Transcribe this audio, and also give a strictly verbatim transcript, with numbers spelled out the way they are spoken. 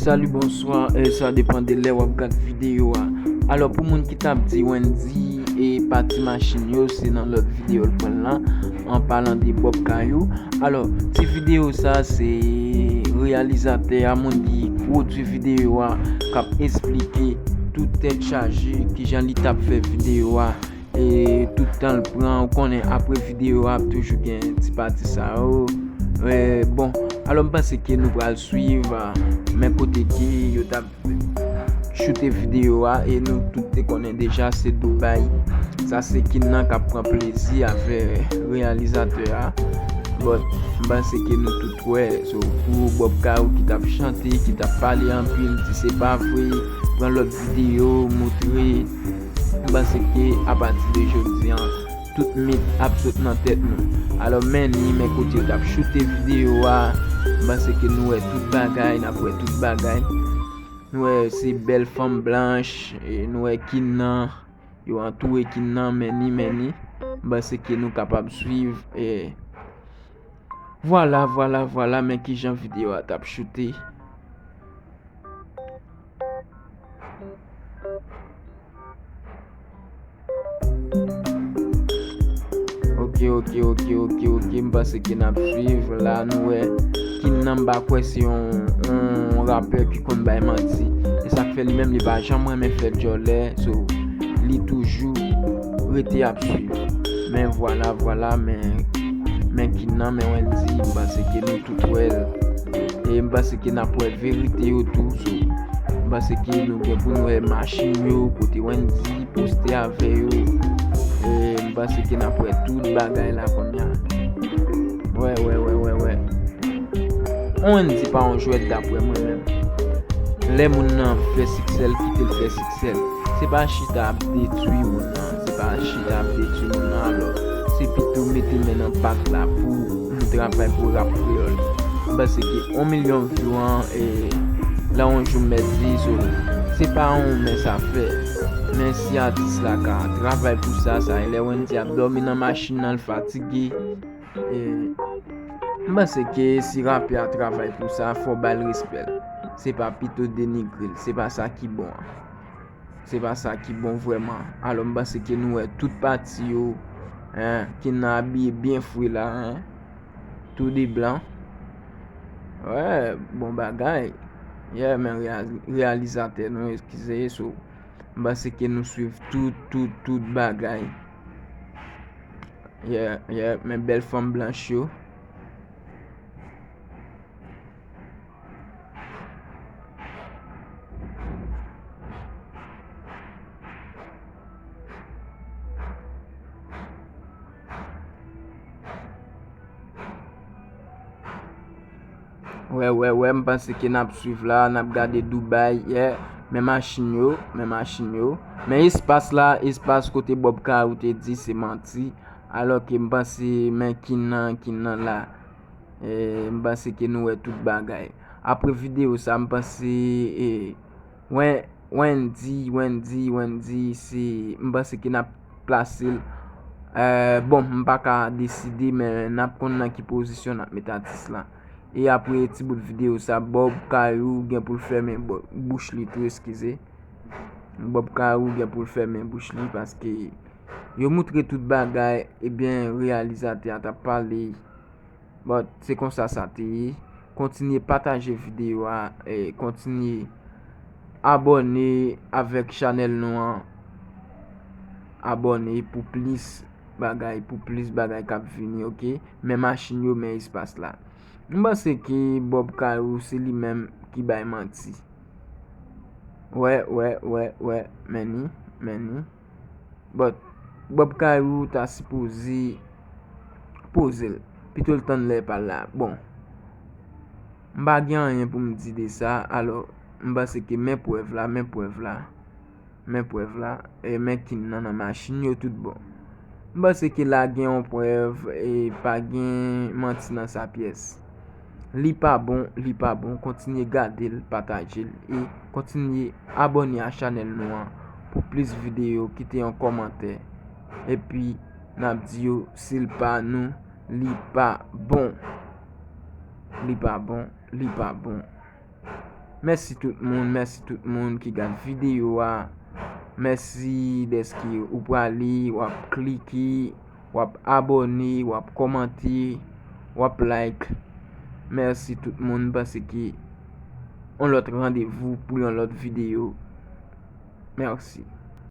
Salut, bonsoir, e sa depann de lè w ap gad videyo a. Alò, pou moun ki t ap di Wendy e pati machin yo, se nan lòt videyo l pran l lan, an palan de Bob Kayou. Alò, ti videyo sa, se reyalizatè a, moun ki pwodui videyo a, k ap esplike tout tèt chaje kijan li t ap fè videyo a, e tout tan l pran, ou konnen, apre videyo a ap toujou gen ti pati sa yo. E, bon, alò, m panse ke nou pral swiv, a, men kote ke yo t ap choute videyo a, e nou tout te konnen deja se Dubai. Sa se Kin nan k ap pran plezi avè reyalizatè a. But, m panse ke nou tout wè. So, pou Bob Kayou ki t ap chante, ki t ap pale anpil, di se pa vre, pran lòt videyo, moutre. M panse ke apati de jodi an, tout mit ap sot nan tèt nou. Alò, men ni, men kote yo t ap choute videyo a, m panse ke nou wè tout bagay, n ap wè tout bagay. Nou wè se bèl fanm blanch, e nou wè Kin nan, yo antoure Kin nan, men ni, men ni. M panse ke nou kapab swiv, e vwala, vwala, vwala, men kijan videyo a t ap choute. Ok, ok, ok, ok, ok, m panse ke n ap swiv. La, nou wè Kin nan, m pa kwè se yon, yon rapè ki konn bay manti. E sa k fè li menm, li pa janm renmen fè djòlè. So, li toujou rete ap swiv. Men vwala, vwala, men, men Kin nan, men Wendy, m panse ke nou tout wè l. E m panse ke n ap wè verite yo tou. So, m panse ke nou gen pou n wè machin yo, kote Wendy poste avè yo. E m panse ke n ap wè tout bagay la kounye a. Wè, wè, wè, wè, wè. Wendy pa yon jwèt daprè mwen menm. Lè moun nan fè siksè l, kite l fè siksè l. Se pa chita ap detwi moun nan. Se pa chita ap detwi moun nan, alò. Se pito mete men nan pat la pou nou travay pou rap kreyòl. M panse ke yon milyon view an, e, la yon jou m mèt di, so, se pa yon mens afè. Men si atis la ka travay pou sa, sa e lè Wendy ap dòmi nan machin nan, l fatige. E, m panse ke si rapè a travay pou sa, fò w ba l respè l. Se pa pito denigre l, se pa sa ki bon an. Se pa sa ki bon vrèman. Alò, m panse ke nou wè tout pati yo, en, Kin nan abiye byen fre la, en. Tou de blan. Wè, bon bagay. Yeah, men reya-, reyalizatè nou, eskize, so, m panse ke nou swiv tout, tout, tout bagay. Yeah, yeah, men bèl fanm blanch yo. Wè, wè, wè, m panse ke n ap swiv la, n ap gade Dubai, yeah. Men machin yo, men machin yo. Men espas la, espas kote Bob Kayou te di se manti. Alò ke m panse men Kin nan, Kin nan la. E, m panse ke nou wè tout bagay. Apre videyo sa, m panse, e, Wen-, Wendy, Wendy, Wendy, se, m panse ke n ap plase l. E, bon, m pa ka deside, men n ap konn nan ki pozisyon n ap met atis la. E apre ti bout videyo sa, Bob Kayou gen pou l fèmen bo-, bouch li tou, eskize. Bob Kayou gen pou l fèmen bouch li, paske yo moutre tout bagay, ebyen, reyalizatè a t ap pale. But, se konsa sa te ye. Kontinye pataje videyo a, e kontinye abòne avèk chanèl nou an. Abòne pou plis bagay, pou plis bagay k ap vini, ok? Men machin yo, men espas la. M panse ke Bob Kayou se li menm ki bay manti. Wè, wè, wè, wè, men ni, men ni. But, Bob Kayou ta sipoze poze l. Pito l tann lè pa l la. Bon, m pa gen anyen pou m di de sa, alò, m panse ke men prèv la, men prèv la, men prèv la, e men Kin nan nan machin yo tout bon. M panse ke la gen yon prèv, e pa gen manti nan sa pyès. Li pa bon, li pa bon, kontinye gade l, pataje l, e kontinye abòne a chanèl nou an pou plis videyo, kite yon kòmantè. Epi, n ap di yo, si l pa nou, li pa bon. Li pa bon, li pa bon. Mèsi tout moun, mèsi tout moun ki gad videyo a. Mèsi dèske ou prale, w ap klike, w ap abòne, w ap kòmante, w ap like. Mèsi tout moun, m panse ke yon lòt randevou pou yon lòt videyo. Mèsi.